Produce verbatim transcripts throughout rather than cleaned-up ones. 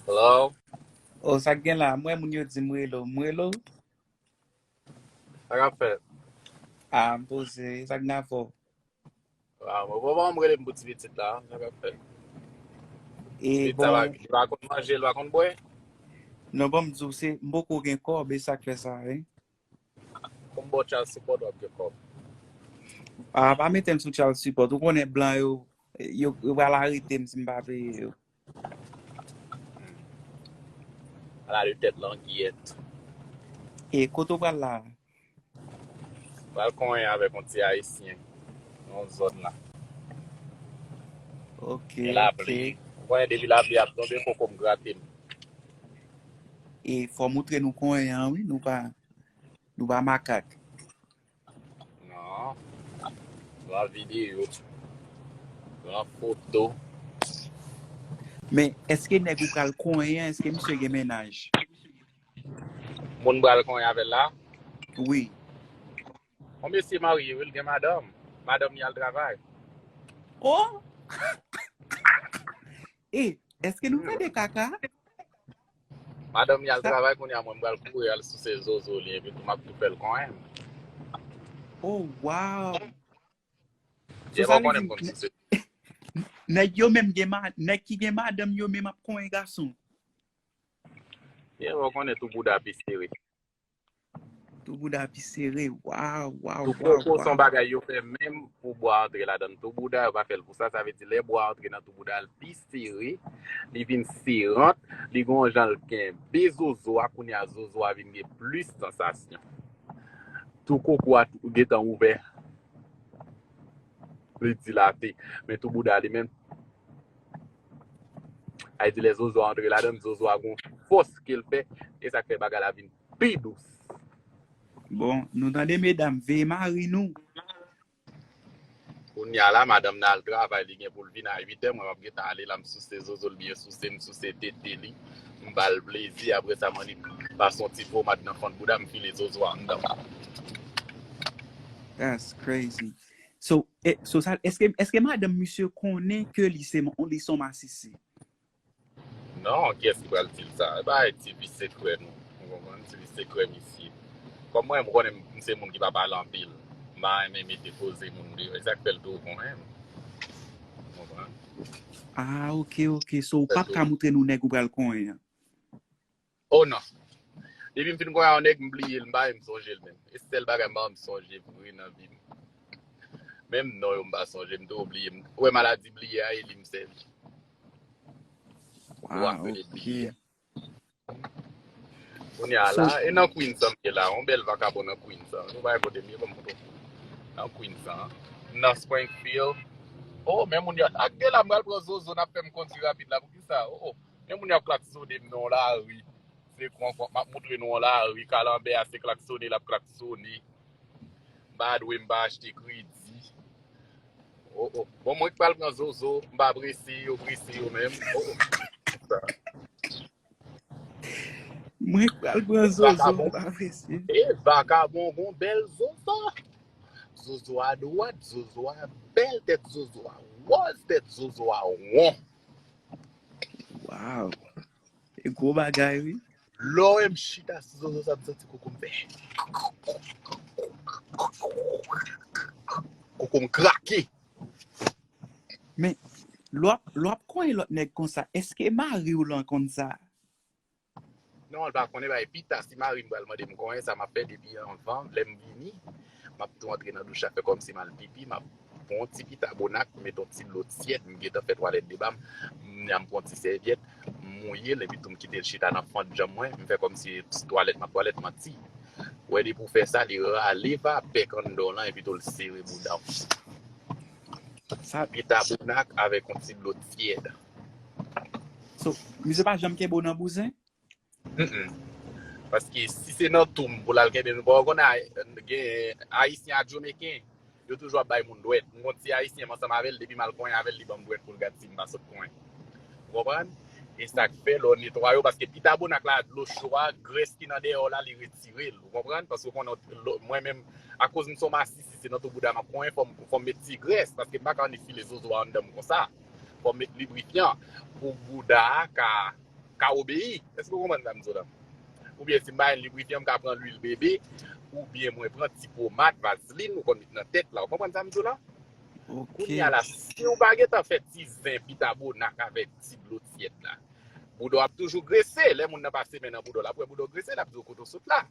Hello? O, sa k gen la? Mwen, moun yo di m rele w. M rele w? Sa k ap fèt? A, m poze. Sa k gen avè w? Ah, mwen, bon, bon, m rele m pou ti pitit la. Sa k ap fèt? E Pitit sa va, bon, li pa konn manje, li pa konn bwè. Non, bon, m di w, se, m poko gen kòb, e sa k fè sa, wi. Pou m ba w child support, w ap gen kòb. A, pa mete m sou child support. Ou konnen blan yo, yo, yo pral arete m si m pa peye yo. Ala de tèt langiyèt. E kote w pral la? Pral konyen avèk yon ti ayisyen nan yon zòn la. Ok, Gen ok. lapli. Ou konnen depi lapli ap tonbe, koko m grate m. E fò moutre nou konyen an, wi. Nou pa, nou pa makak. Non. Pran videyo. Pran foto. Men, èske nèg ou pral konyen an, èske misye gen mennaj? Moun pral konyen avè l la. Wi. Yon mesye marye, wi, l gen madanm. Madanm li al travay. Oh! E, èske nou tande kaka? Madanm li al Sa, travay, kounye a mwen m pral kouri al souse zozo li, epi tou m ap tou fè l konyen m. Oh, wow! So Ye, sa ou vle konnen di, m konn n- souse. Nèg yo menm gen ma, nèg ki gen madanm yo menm ap konyen gason. Ye, ou konnen tou bouda pi sere. Tou bouda pi sere. Wow, wow, Tou wow, koko se yon wow. Bagay yo fè menm pou bwa antre ladan l. Tou bouda yo pa fè l pou sa, sa vle di lè bwa antre nan tou bouda l pi sere, li vin serant, li gon jan l kenbe zozo a, kounye a zozo a vin gen plis sansasyon. Tou koko a tou gentan ouvè, li dilate. Men tou bouda li menm, ay di lè zozo a antre ladan l, zozo a gon fòs ke l fè, e sa k fè bagay la vin pi dous. Bon, nou tande medam, veye mari nou. Kounye a la, madanm nan al travay, li gen pou l vin a uit è, mwen m ap gentan ale la, m souse zozo l byen souse, m souse tete li, m ba l plezi, apre sa m annik pase yon ti pomad nan fant bouda, m file zozo a anndan. That's crazy. So, e, so sa, èske, èske madanm misye konnen ke li se, li se yon masisi? Non, kiyès ki pral di l sa? E pa ti vi sekrè nou. Ou konprann? Ti vi sekrè misye. Kòm mwen, m konnen m se moun ki pa pale anpil. M pa renmen mete koze moun deyò. E sa k fè l tou konyen m. Ou konprann? Ah, ok, ok. So, ou p ap ka moutre nou nèg ou pral konyen an? Oh non. Depi m fin konyen yon nèg, m bliye l, m pa menm sonje l menm. E sèl bagay m pa janm sonje vre nan vi m. Menm non yo m pa sonje, m tou bliye. M wè maladi bliye a, e li m sèvi. Ou Wow, apele ok. Bliye. Kounye a la, e nan Queens an m ye la, yon bèl vakabon nan Queens an. Nou bay kote m ye, ban m montre w. Nan Queens an. Nan Springfield. Oh, men moun yo, ak de la, m pral pran zozo, n ap fè m kondi rapid la. Poukisa? Oh, oh. Men moun yo ap klaksone m nan lari. Se kon, kon, m ap montre nou yon lari. Kalanbè a, se klaksone, l ap klaksone. M pa dwe, m pa achte kredi. Oh, oh. Bon, mwen k pral pran zozo, m pa prese yo, prese yo menm. Oh, oh. Mwen k pral pran zozo, m pa prese. E vakabon gon bèl zozo. Zozo a dwat, zozo a bèl, tèt zozo a wòz, tèt zozo a won. Wow. E gwo bagay, wi. Lè w wè m chita sou zozo sa, m santi koko m fè. Koko m krake. Men, lè w ap, lè w ap konyen lòt nèg konsa, èske mari w lan konn sa? Non, l pa konnen bagay pita. Si mari m pral mande m konyen sa, m ap fè depi anvan, lè m vini, m ap tou antre nan douch la, fè kòmsi m al pipi, m ap pran yon ti pita bonak, m met yon ti dlo tyèd, m gentan fè twalèt devan m, m, m pran yon ti sèvyèt, m mouye l, epi tou m kite l chita nan fant janm mwen, m fè kòmsi se twalèt m ap twalèt, manti. Ou wè, depi w fè sa, li rale vapè k anndan w lan, epi tou l sere bouda w. Sa, Pita bonak avèk yon ti dlo tyèd. So, misye pa janm kenbe w nan bouzen? Mm-mm. Paske si se nan tou m pou l al kenbe m, bon, ou konnen, gen Ayisyen ak Jamaican, yo toujou ap bay moun dwèt. M gon ti Ayisyen, m ansanm avè l, depi m al konyen avè l, li ban m dwèt pou l gad si m pa sot konyen. Ou konprann? E sa k fè, lè w netwaye yo, paske pita bonak la, dlo cho a, grès ki nan dèyè w la, li retire l. Ou konprann? Paske ou konnen, lò, mwen menm, akoz m se yon masisi, se nan tou bouda m ap konyen, fò m, fò m met ti grès, paske m pa ka annik file zozo a anndan m konsa. fò m met librifyan pou bouda a ka, ka obeyi. Èske w konprann sa m di w la? Oubyen si m pa jwenn librifyan, m ka pran lwil bebe, oubyen mwen pran ti pomad, vazlin, ou konn met nan tèt la. Ou konprann sa m di w la? Kounye a la, si w pa gentan fè ti zen, bitabonak avèk ti dlo tyèd la, bouda w ap toujou grese. Lè moun nan pase men nan bouda w, l ap wè bouda w grese, l ap di w kote w sot la.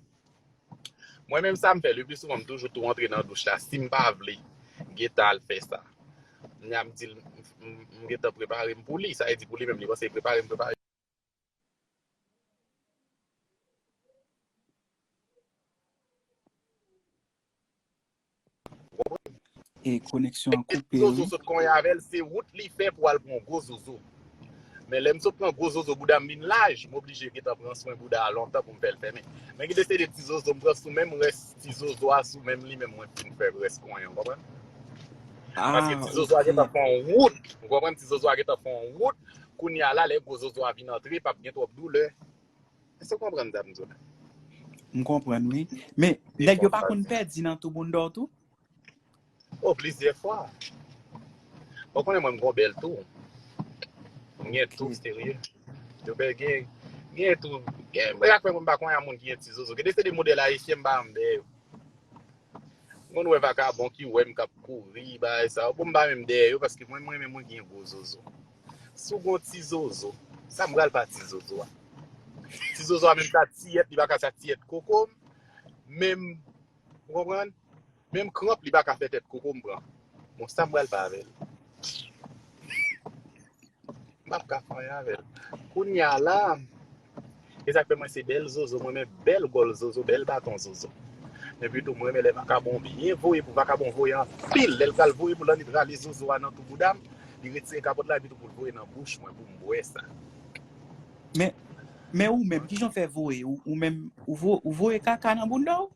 Mwen menm sa m fè, le pli souvan m toujou tou antre nan douch la, si m pa vle gentan al fè sa. Kounye a m di l, m, m, m gentan prepare m pou li, sa vle di pou li menm, li panse l prepare m, prepare. E koneksyon an koupe wi. Zozo sot konyen avè l, se wout li fè pou al pran yon gwo zozo. Men lè m sot pran gwo zozo, bouda m vin laj, m oblije gentan pran swen bouda a lontan pou m fè l fèmen. Men gen de se de ti zozo m pran sou menm rès ti zozo a, sou menm li menm mwen fin fè rès konyen, w konprann? Paske ti zozo a gentan fè yon wout, w konprann? Ti zozo a gentan fè yon wout, kounye a la, lè gwo zozo a vin antre, p ap gen twòp doulè. Èske w konprann sa m di w la? M konprann, wi. Men, nèg yo pa konn pèdi nan tou bounda w tou? O, plizyè fwa. Ou konnen mwen m gon bèl tou. M gen tou, serye. Yo bèl gen, gen tou. Gen, mwen ak mwen m pa konn yon moun ki gen ti zozo. Gen de se de modèl ayisyen m pa menm dèyè yo. M konn wè vakabon ki wè m k ap kouri, bagay sa yo. Bon, m pa menm dèyè yo, paske mwen, mwen menm mwen gen gwo zozo. Si w gon ti zozo, sa m pral pa ti zozo a? Ti zozo a menm sa tiyèt, li pa ka sa tiyèt koko m. Menm, ou konprann? Menm kranp li pa ka fè tèt koko m pran. Bon, sa m pral fè avè l? M p ap ka fè anyen avè l. Kounye a la, e sa k fè mwen se bèl zozo, mwen renmen bèl gòl zozo, bèl baton zozo. Epi tou, mwen renmen lè vakabon byen voye pou vakabon voye anpil. Lè l pral voye pou l annik rale zozo a nan tou bouda m, li retire kapòt la epi tou pou l voye nan bouch mwen pou m bwè sa. Men, men ou menm, kijan w fè voye? Ou, ou menm, ou, vo, ou voye kaka nan bounda w?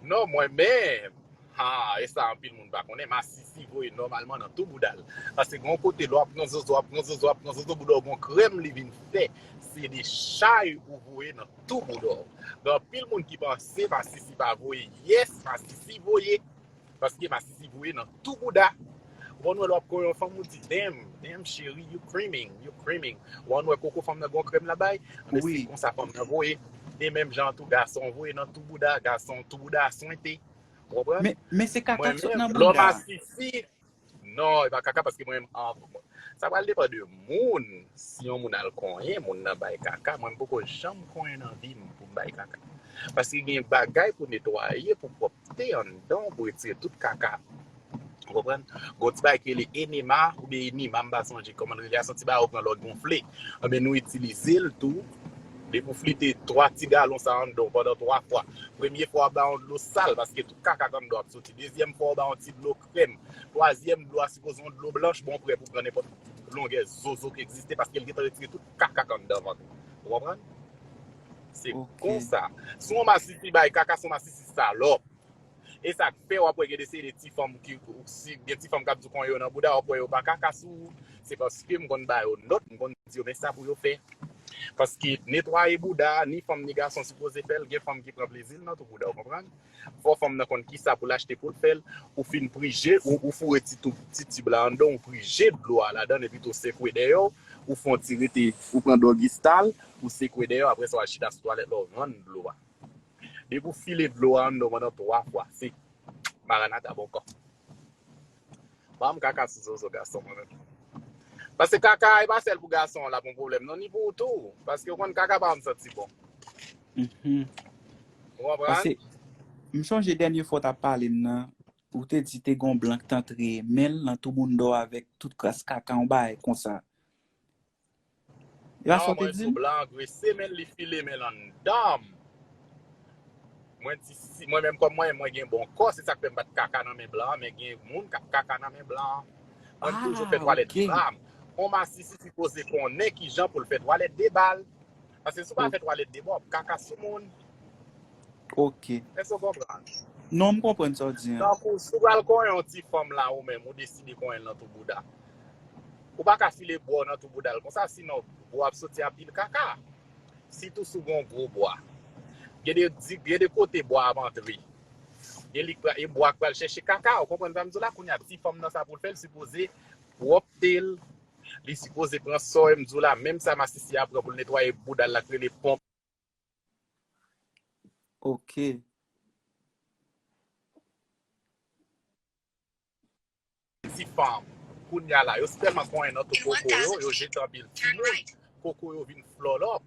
Non, mwen menm. Ha, e sa anpil moun pa konnen. Masisi voye nòmalman nan tou bouda l. Paske gen yon kote, lè w ap pran zozo, w ap pran zozo, w ap pran zozo, bouda w gen yon krèm li vin fè. Se de chay ou voye nan tou bouda w. Gen anpil moun ki panse masisi pa voye. Yes, masisi voye. Paske masisi voye nan tou bouda. Ou konn wè lè w ap konyen yon fanm, ou di, damn, damn, cheri, you creaming, you creaming. Ou konn wè koko fanm nan gon krèm la bay, anben se konsa fanm nan voye. E menm jan tou, gason voye nan tou bouda, gason tou bouda aswente. Ou konprann? Men, men se kaka k sot nan bounda. Lè w masisi, non, e pa kaka paske mwen menm, sa pral depann de moun. Si yon moun al konyen, moun nan bay kaka, mwen m poko janm konyen nan vi m pou m bay kaka. Paske gen bagay pou netwaye, pou pwòpte anndan w, pou retire tout kaka. Ou konprann? Gon ti bagay ki rele enema oubyen enima, m pa sonje kòman l rele a, se yon ti bagay ou pran lè w gonfle. Anben nou itilize l tou. Depi w flite twa ti galon sa anndan w pandan twa fwa. Premye fwa w ap ba yon dlo sal paske tout kaka k anndan w ap soti. Dezyèm fwa w ba yon ti dlo krèm. Twazyèm dlo a sipoze yon dlo blanch, bon, prè pou pran nenpòt longè zozo ki egziste paske l gentan retire tout kaka k anndan vant ou. Ou konprann? Se konsa. Si yon masisi bay kaka, se yon masisi salòp. E sa k fè w ap wè gen de seri de ti fanm ki, si gen ti fanm k ap di w konyen yo nan bouda, w ap wè yo pa kaka sou ou. Se paske m konn ba yo nòt, m konn di yo men sa pou yo fè. Paske netwaye bouda, ni fanm ni gason sipoze fè l, gen fanm ki pran plezi l nan tou bouda, w konprann? Fò fanm nan konn kisa pou l achte pou l fè l, ou fin prije, ou, ou foure ti tou, ti tib la anndan, ou prije dlo a ladan, epi tou sekwe dèyè w, ou fè yon ti rete, ou pran doggy style, ou sekwe dèyè w, apre sa w al chita sou twalèt la, w rann dlo a. Depi w file dlo a anndan w pandan twa fwa, se Maranata bòkò. Ban m kaka sou zozo gason mwen menm. Paske kaka e pa sèl pou gason an l ap yon pwoblèm non, ni pou ou tou. Paske w konn kaka pa janm santi bon. Ou konprann? Paske m sonje dènye fwa w t ap pale m nan, ou te di te gon blan k t antre men l nan tou bounda w avèk tout kras kaka, yon bagay konsa. E pa sa w te di m? Blan an grese, men li file men l anndan m. Mwen di, si, mwen menm kòm mwen, mwen gen bon kò, se sa k fè m pa t kaka nan men blan an, men gen moun k ap kaka nan men blan an. Mwen toujou fè twalèt de ba m. On masisi sipoze konnen kijan pou l fè twalèt de ba l. Paske si w pa fè twalèt de ba w, w ap kaka sou moun. Ok. Èske w konprann? Non, m konprann sa w di an. Tankou si w pral konyen yon ti fanm la ou menm, ou deside konyen l nan tou bouda. Ou pa ka file bwa w nan tou bouda l konsa, sinon bwa w ap soti anpil kaka. Sitou si w gen yon gwo bwa. Gen de, gen de kote bwa ap antre. E li, e bwa k pral chèche kaka, ou konprann sa m di w la? Kounye a, ti fanm nan sa pou l fè, l sipoze pwòpte l, li sipoze pran sò, e m di w la, menm sa masisi a pran pou l netwaye bouda l la k rele ponp. Ok. Ti fanm. Kounye a la, yo tèlman konyen nan tou koko yo, yo jete anpil ti moun. Koko yo vin flòlòp.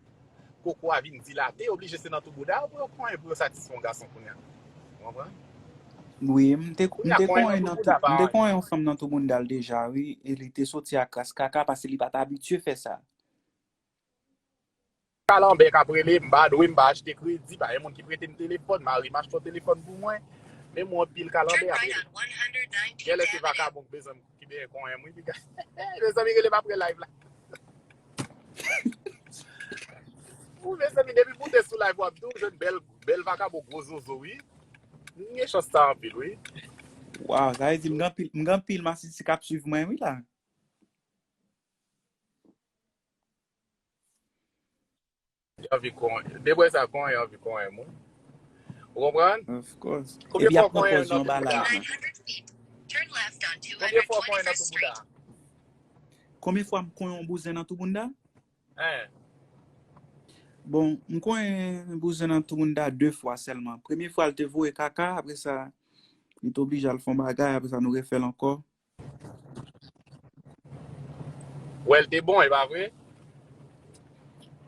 Koko a vin dilate, oblije se nan tou bouda yo pou yo konyen pou yo satisfè yon gason kounye a. Ou konprann? Wi, m te m te konyen nan tou, m te konyen yon fanm nan tou bounda l deja, wi, e li te soti a kras kaka paske li pa t abitye fè sa. Kalanbè k ap rele m, badwe, m pa achte kredi, pa gen moun ki prete m telefòn, mari m achte yon telefòn pou mwen, men mwen anpil kalanbè ap rele m. Genlè se vakabon k bezwen m ki benyen konyen m, wi, piga. Mezanmi, rele m apre live la. Ou mezanmi, depi m moute sou live, w ap di w jwenn bèl, bèl vakabon gwo zozo, wi. M gen chans sa anpil, wi. Waw, sa vle di m gen anpil, m gen anpil masisi k ap swiv mwen, wi, la. Li anvi konyen. Depi sa konyen anvi konyen moun. Ou konprann? Of course. Epi ap pran pòz yon bagay. Konbyen fwa w konyen nan tou bouda? Konbyen fwa m konyen yon bouzen nan tou bounda? Hein. Bon, m konyen bouzen nan tou bounda de fwa sèlman. Premye fwa, l te voye kaka, apre sa, li te oblije al fè yon bagay, apre sa, nou refè l ankò. Wè, l te bon, e pa vre?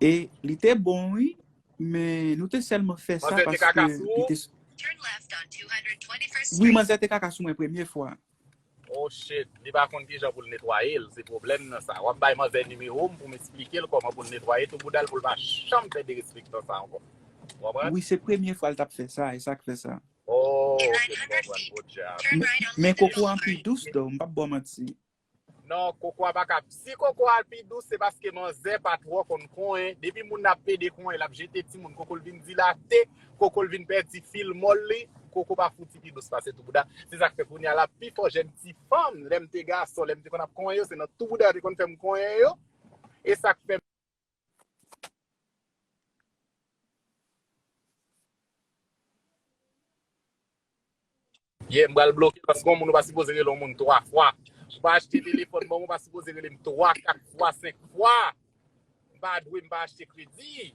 E li te bon, wi, men nou te sèlman fè sa paske li te. Wi, manzè te kaka sou mwen premye fwa. Oh shit, li pa konn kijan pou l netwaye l, se pwoblèm nan sa. W ap bay manzè nimewo m pou m eksplike l kòman pou l netwaye tou bouda l pou l pa janm fè derespektan sa ankò. Ou konprann? Wi, se premye fwa l t ap fè sa, e sa k fè sa. Oh, ok, m konprann, good job. Men koko an pi dous, though, m p ap ba w manti. Non, koko a pa ka. Si koko a pi dous, se paske manzè pa twò konn konyen. Depi moun nan ap pede konyen, l ap jete timoun, koko l vin dilate, koko l vin pèdi fil mòl li, koko pa fouti pi dous pase tou bouda. Se sa k fè kounye a la, pifò jèn ti fanm, lè m te gason, lè m te konn ap konyen yo, se nan tou bouda yo te konn fè m konyen yo. E sa k fè Yeah, m pral bloke l paske yon moun ou pa sipoze rele yon moun twa fwa. Ou pa achte telefòn ban mwen, ou pa sipoze rele m twa, kat fwa, senk fwa. M pa dwe, m pa achte kredi.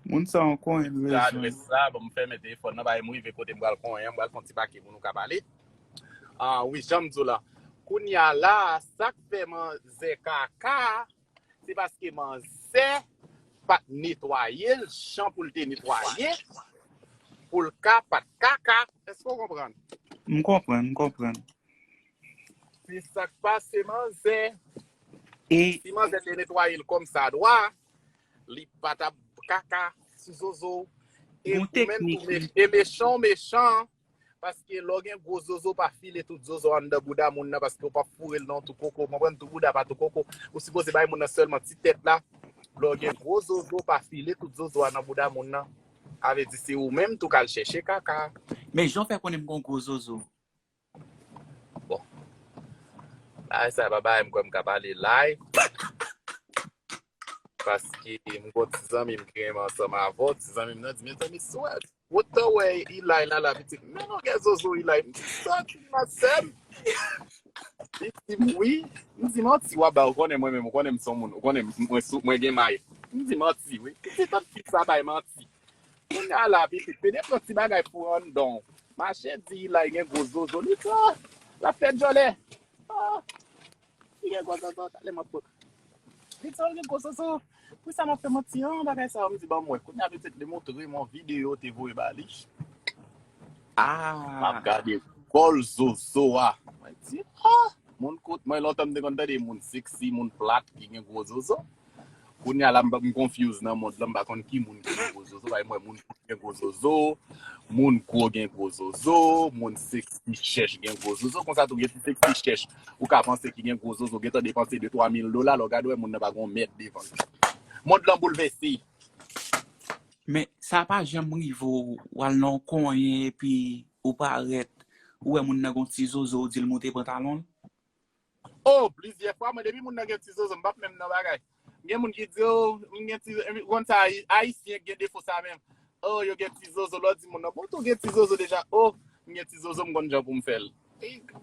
Moun sa yon konyen l bezwen. Adrès sa, ban m fèmen telefòn nan, bay m rive kote m pral konyen, m pral fè yon ti pake moun ou ka pale. Ah, wi, jan m di w la. Kounye a la, sa k fè manzè kaka, se paske manzè pa t netwaye l jan pou l te netwaye, pou l ka pa t kaka. Èske w konprann? M konprann, m konprann. Se sa k pase manzè. E si manzè te netwaye l kòmsadwa, li pa t ap kaka sou zozo. E ou menm tou, e mechan w mechan, paske lè w gen gwo zozo, pa file tout zozo anndan bouda moun nan, paske w p ap foure l nan tou koko. Ou konprann? Tou bouda pa tou koko. Ou sipoze bay moun nan sèlman ti tèt la. Lè w gen gwo zozo, pa file tout zozo a nan bouda moun nan. Sa vle di se ou menm tou k al chèche kaka. Men jan w fè konnen m gen yon gwo zozo? Bon. Bagay sa pa bagay m kwè m ka pale live. Paske m gon ti zanmi m ki renmen ansanm avè w. Ti zanmi m nan di, mezanmi, si w wè, ou t wè Ilay la, la pitit. Men non gen zozo Ilay. M di, sa ki nan sè m? Li di m, wi. M di, manti w ap bay, ou konnen mwen menm, ou konnen m se yon moun, ou konnen mwen sou, mwen gen may. M di, manti, wi. M di, tant fi sa bay manti. Kounye a la, pitit, pede pran ti bagay pou anndan w. Mache di Ilay gen gwo zozo, li di, ah, l ap fè djòlè. Ah, li gen gwo zozo, talè m ap pran. Li di, oh, li gen gwo zozo. Poukisa m ap fè manti an, bagay sa yo, m di, ban m wè. Kounye a, pitit, li montre m yon videyo te voye ba li. Ah. M ap gade kòl zozo a. Mwen di, ah, moun kout, mwen lontan m te konn tande moun seksi, moun plat ki gen gwo zozo. Kounye a la, m, m confuse nan mond lan, m pa konn ki moun ki gen gwo zozo. Paske mwen, moun kout gen gwo zozo, moun gwo gen gwo zozo, moun seksi chèch gen gwo zozo. Konsa tou, gen ti seksi chèch, ou ka panse ki gen gwo zozo, gentan depanse de twa mil dola, lè w gade w wè moun nan pa gen yon mèt devan l. Mond lan boulvèse. Men, sa pa janm rive w, w al nan yon konyen epi ou parèt, ou wè moun nan gen yon ti zozo, ou di l moute pantalon l? Oh, plizyè fwa, mwen, depi moun nan gen ti zozo, m p ap menm nan bagay. Gen moun ki di, oh, m gen ti, ou konn sa, Ayisyen gen defo sa menm. Oh, yo gen ti zozo, lè w di moun nan, bon, tou gen ti zozo deja. Oh, M gen ti zozo, m konn jan pou m fè l.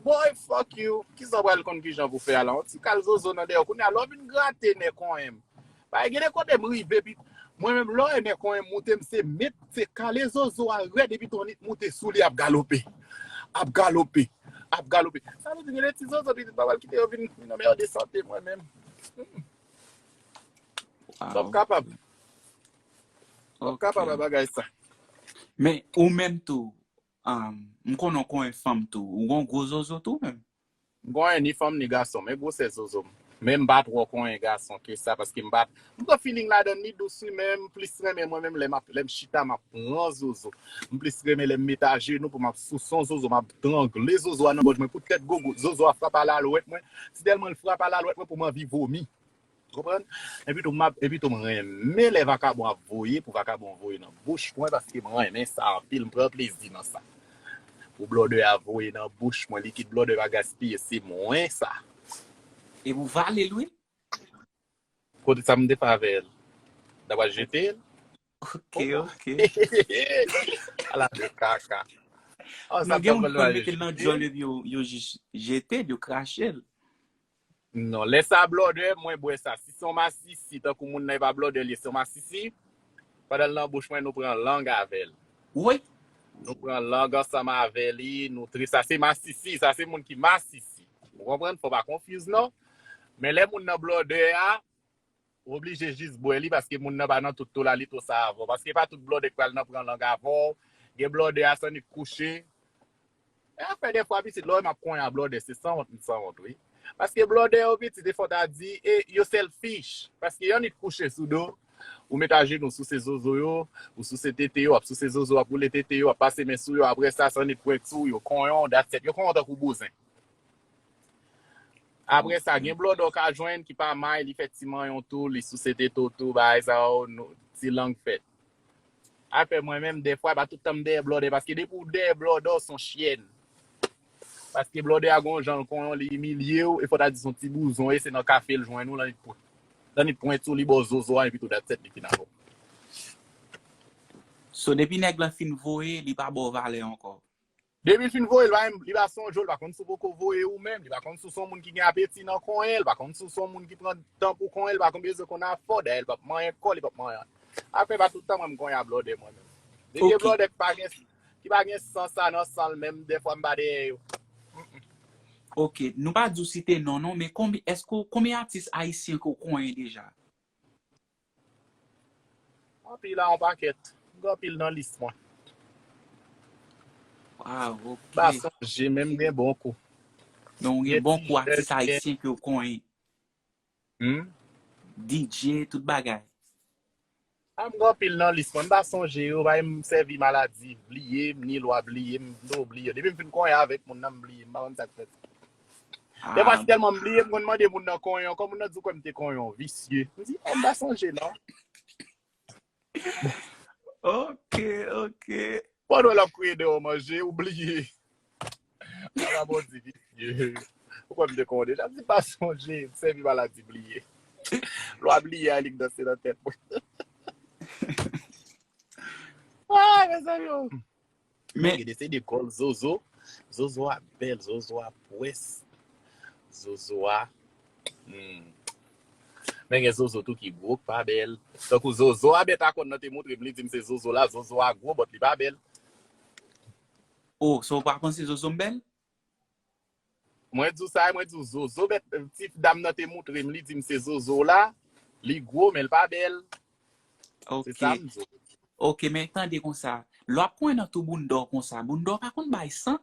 Boy, fuck you. Kisa w pral konn kijan pou fè a la? Yon ti kal zozo nan dèyè w. Kounye a, lè w vin grate nè konyen m. Bay, gen de kote m rive, pi mwen menm, lè w wè nè konyen m moute, m se met, se kale zozo a rèd, epi tonit moute sou li, ap galope. Ap galope. Ap galope. Sa vle di, gen de ti zozo, pitit, pa pral kite yo vin, vin anmède sante mwen menm. Hmm. M p ap kapab. M p ap kapab a bagay sa. Men, ou menm tou, um, m konnen w konyen fanm tou. Ou gon gwo zozo tou menm? M konyen ni fanm ni gason, men gwosè zozo m. Men m pa twò konyen gason ke sa, paske m pa, m pran feeling ladan li dous wi, men m plis renmen mwen menm lè m ap, lè m chita m ap pran zozo. M plis renmen lè m met ajenou pou m ap souse yon zozo, m ap trangle zozo a nan gòj mwen pou tèt gogo, zozo a frape a lalwèt mwen. Si tèlman l frape a lalwèt mwen pou m anvi vomi. Konprann? Epi tou m ap, epi tou m renmen lè vakabon ap voye, pou vakabon voye nan bouch mwen, paske m renmen sa anpil, m pran plezi nan sa. Pou blòdè a voye nan bouch mwen, likid blòdè pa gaspiye, se mwen sa. Epi w vale l wi? Kote sa m te fè avè l? N ta pral jete l? Ok, ok. Ala de kaka. Non, gen moun ki konn mete l nan djòl epi yo, yo jis jete l, yo krache l. Non, lè sa blòdè, mwen bwè sa. Si se yon masisi, tankou moun nan e pa blòdè li ye, se yon masisi, pandan l nan bouch mwen, nou pran lang avè l. Wi. Nou pran lang ansanm avè li, nou tre, sa se masisi, sa se moun ki masisi. Ou konprann? Fò pa konfiz non. Men lè moun nan blòdè a, ou oblije jis bwè li paske moun nan pa nan tout tolalito sa avè w. Paske pa tout blòdè k pral nan pran lang avè w. Gen blòdè a san nit kouche. E afè dèfwa pitit, lè w wè m ap konyen a blòdè, se sanwont m sanwont wi. Paske blòdè yo pitit, e fò ta di, e yo selfish. Paske yon nit kouche sou do, ou met ajenou w souse zozo yo, ou souse tete yo, w ap souse zozo, w ap woule tete yo, w ap pase men sou yo, apre sa, san nit pwenti w, yo konyen w, that's it. Yo konyen w tankou bouzen. Apre sa, gen blòdè w ka jwenn ki pa may, li fè ti manyen w tou, li souse tete w tou, bagay sa yo, ti lang fèt. Afè mwen menm, dèfwa, e pa tout tan m dèyè blòdè, paske depi w dèyè blòdè, w se yon chyèn. Paske blòdè a gon jan l konyen w, li imilye w, e fò ta di se yon ti bouzon, e se nan kafe l jwenn ou, l annik pwenti w, li ba w zozo a, epi tou that's it, li fin avè w. So, depi nèg lan fin voye, li pa ba w valè ankò? Depi l fin voye, li pa menm, li pa sonje w, li pa konn si w poko voye ou menm, li pa konn si w se yon moun ki gen apeti nan konyen, li pa konn si w se yon moun ki pran tan pou konyen, li pa konn bezwen konn afè w, dayè li p ap manyen kò, li p ap manyen anyen. Afè pa tout tan mwen m konyen a blòdè mwen menm. Depi gen blòdè ki pa gen, ki pa gen san sa nan san l menm, dèfwa m pa dèyè yo. Ok, nou pa di w site non non, men konbyen, èske w, konbyen atis ayisyen ke w konyen deja? Anpil a yon pakèt. M gen anpil nan lis mwen. Waw, ok. M pa sonje, men m gen bon kou. Men w gen bon kou atis ayisyen ke w konyen. Hmm? D J, tout bagay. A, m gen anpil nan lis mwen. M pa sonje yo, bay m sèvi maladi, bliye, m ni lwa bliye, m tou bliye. Depi m fin konyen avèk moun nan, m bliye, m pa konn sa k fèt. Dèfwa, si tèlman m bliye, m konn mande moun nan konyen, kòm moun nan di w kwè m te konyen w, visye. M di, oh, m pa sonje non. Ok, ok. Pandan l ap kriye deyò manje, ou bliye. Ala bon di visye. Ou kwè m te konyen w deja? M di pa sonje, m sèvi maladi bliye. Lwa bliye a li k danse nan tèt mwen. Ah, mezanmi. Men gen de se de kòl zozo. Zozo a bèl, zozo a pwès. Zozo a hmm. Men gen zozo tou ki gwo k pa bèl. Tankou zozo a bèt a kòn nan te montre m, li di m se zozo la, zozo a gwo but li pa bèl. Oh, so w pa panse zozo m bèl? Mwen di w sa, mwen di w zozo bèt, ti dam nan te montre m, li di m se zozo la, li gwo men l pa bèl. Se sa m di w. Ok, men tande konsa, lè w ap konyen nan tou bounda w konsa, bounda w pa konn bay san?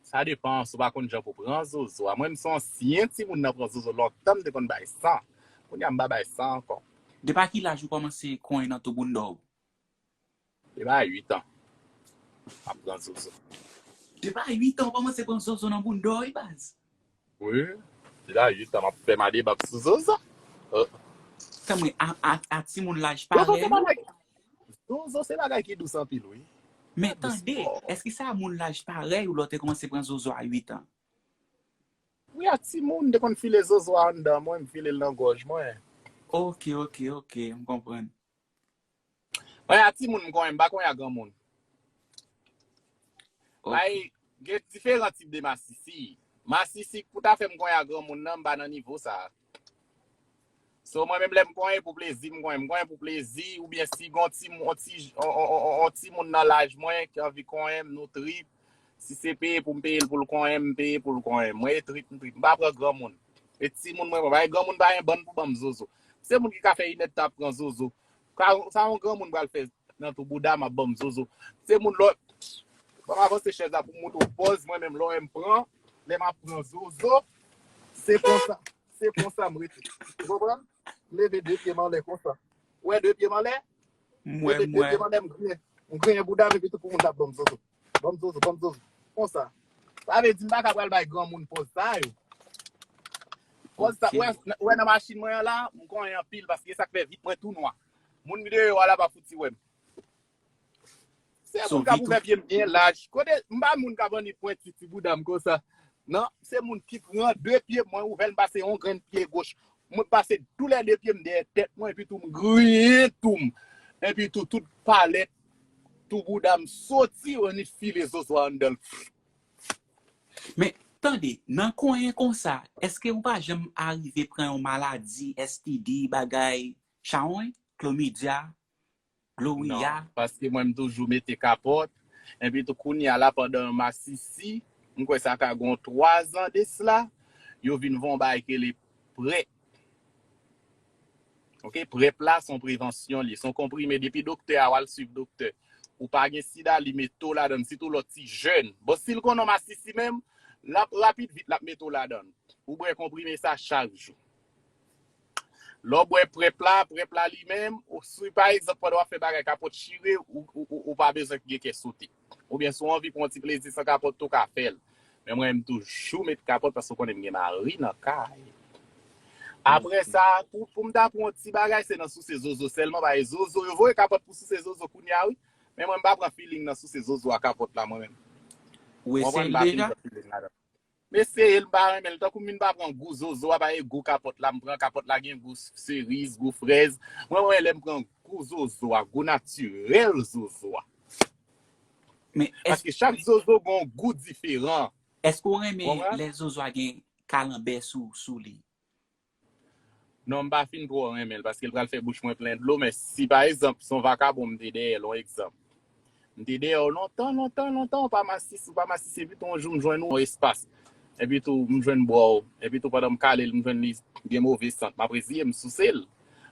Sa depan, si w pa konn jan pou pran zozo a. Mwen m se ansyen timoun nan pran zozo lontan m te konn bay san. Kounye a m pa bay san ankò. Depi a ki laj ou kòmanse konyen nan tou bounda w? Depi a uit an. M ap pran zozo. Depi a uit an ou kòmanse pran zozo nan bounda w wi baz? Wi. Depi a uit an m ap fè madebab sou zozo. Tanmwe a, a, a timoun laj parèy ou? Zozo se bagay ki dous anpil wi. Men tande, èske se a moun laj parèy ou lè w te kòmanse pran zozo a uit an? Wi, a timoun, m te konn file zozo a anndan mwen, m file l nan gòj mwen. Ok, ok, ok, m konprann. Mwen a timoun m konyen, m pa konyen a granmoun. Bay, gen diferan tip de masisi. Masisi pou ta fè m konyen ak granmoun nan, m pa nan nivo sa. So, mwen menm lè m konyen pou plezi, m konyen, m konyen pou plezi, oubyen si gon ti, on ti, on, on, on, on, on timoun nan laj mwen ki anvi konyen m, nou trip. Si se peye pou m peye l pou l konyen m, m peye pou l konyen m. Mwen e trip, m trip. M pa pran granmoun. E timoun mwen, mwen pa gen granmoun pa gen bann pou ban m zozo. Se moun ki ka fè inèdtan ap pran zozo. Ka, sa yon granmoun pral fè nan tou bouda m ap ban m zozo. Se moun lòt. Ban m avanse chèz la pou m montre w pòz, mwen menm lè w wè m pran, lè m ap pran zozo, se konsa. Se konsa m rete. Ou konprann? M leve de pye m anlè konsa. Ou wè de pye m anlè? M wè, m wè. M leve de pye m anlè, m griyen. M griyen bouda m epi tou pou moun t ap ban m zozo. Ban m zozo, ban m zozo. Konsa. Sa vle di m pa ka pral bay granmoun pòz sa yo. Pòz sa, ou wè, ou wè nan machin mwen an la, m konyen anpil paske sa k fè vit mwen tou nwa. Moun deyò a la pa fouti wè m. Se moun k ap ouvè pye m byen laj. Kote, m pa moun k ap annik pwenti ti bouda m konsa. Non, se moun ki pran de pye mwen ouvè l, m pase yon grenn pye goch. Mwen pase tou lè de pye m dèyè tèt mwen, epi tou m griyen tou m. Epi tou, tout palèt, tou bouda m soti, annik file zozo a anndan l. Men, tande, nan konyen konsa, èske ou pa janm arive pran yon maladi, S T D, bagay, chawony, klomidya, gloriya? Non, paske mwen m toujou mete kapòt. Epi tou kounye a la pandan masisi, m kwè sa ka gon twa zan de sla, yo vin van yon bagay ki rele prèp. Ok, prèp la se yon prevansyon li, se yon konprime depi doktè a w al swiv doktè. Ou pa gen sida, li mete w ladan l, sitou lè w ti jèn. Bon, si l konnen w masisi menm, l ap rapid vit l ap mete w ladan l. Ou bwè konprime sa chak jou. Lè w bwè prèp la, prèp la li menm, ou si pa egzanp pandan w ap fè bagay kapòt chire, ou, ou, ou, ou pa bezwen gen kè sote. Oubyen si w anvi pran yon ti plezi san kapòt tou, w ka fè l. Men mwen, m toujou met kapòt paske w konnen m gen mari nan kay. Apre sa, pou, pou m ta pran yon ti bagay, se nan souse zozo sèlman, paske zozo, yo voye kapòt pou souse zozo kounye a, wi. Men mwen, m pa pran feeling nan souse zozo a kapòt la, mwen menm. Ou eseye l deja? M eseye l, m pa renmen l. Tankou m vin pa pran gou zozo a, pa e gou kapòt la, m pran kapòt la gen gou seriz, gou frèz. Mwen, mwen, lè m pran gou zozo a, gou natirèl zozo a. Paske chak zozo gen yon gou diferan. Èske w renmen lè zozo a gen kalanbè sou, sou li? Non, m pa fin twò renmen l, paske l pral fè bouch mwen plen dlo, men si pa egzanp, se yon vakabon m te dèyè l, yon egzanp. M te dèyè w lontan, lontan, lontan, w pa masisi, w pa masisi, epi tou yon jou m jwenn ou yon espas. Epi tou m jwenn bra w, epi tou pandan m kale l, m jwenn li gen move sant. M ap reziye m souse l,